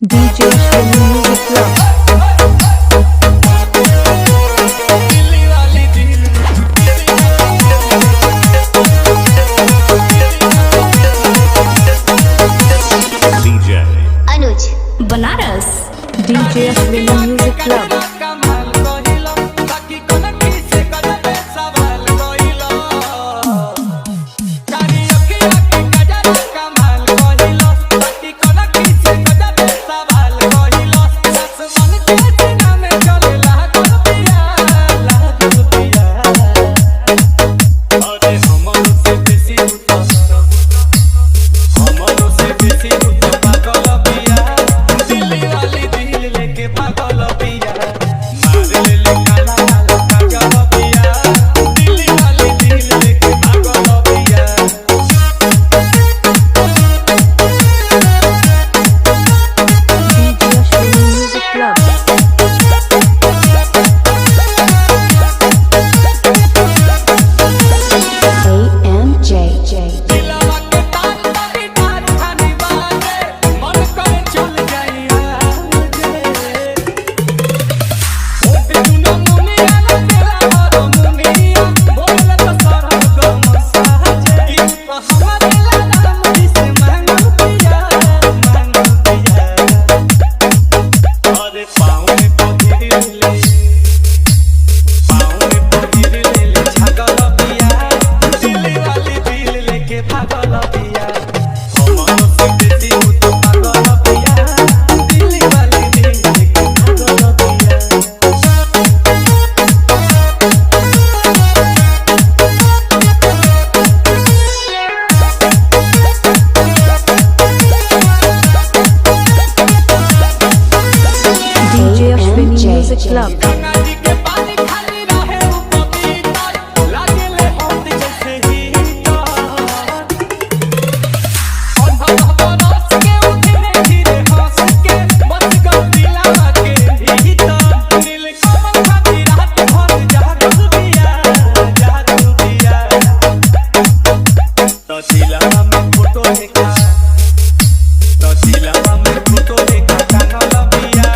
DJ Ashwini Music Club. DJ Anuj Banaras DJ Ashwini Music Club. कमाल कहिलो बाकी कोन किसे कदे सवाल कहिलो कारियोकी के गजब कमाल कहिलो बाकी कोन किसे कदे सवाल कहिलो आसमान के सीना में चले लागल पिया लागल पिया। अरे हमरो से बेसी हमरो से बेसी तू पागल पिया, दिल वाली दिल लेके पागल पिया, मार ले ले काला काला काजल पिया, दिल वाली दिल लेके पागल पिया। DJ Ashwini Music Club. AMJ दिलवा के तार तारी तार खानी बाजे, मन करे चल जाई आजे। ओ बिनु मुनिया ना तेरा हर मुनिया, बोले तो सारा गम साजे। ई तो हमारे लाला मुझी से मांगो पिया, मांगो पिया। अरे पाँव में पगिर ले, पाँव में पगिर ले ले छागल पिया, दिल वाली दिल लेके पागल पिया, हमरो से बेसी तू तो पागल पिया, दिल वाली दिल लेके पागल पिया। DJ Ashwini Music Club. Ganga ji के पानी खाली रहे उ पवित्र, लागेले होत जैसे हीटर। अंधा बरस के उठे धीरे हंस के, बस गल दिलवा के भीतर। नील कमल खाती रात भर जागल बिया, जागल बिया। तो दिलवा में फोटो देखा, तो दिलवा में फोटो देखा टांगल बिया,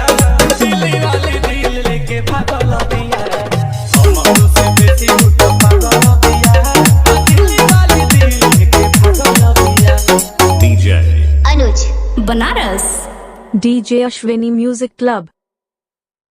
दिल वाली दिल लेके पागल बिया, हमरो से बेसी तू तो पागल बिया, दिल वाली दिल लेके पागल बिया। DJ Anuj Banaras DJ Ashwini Music Club.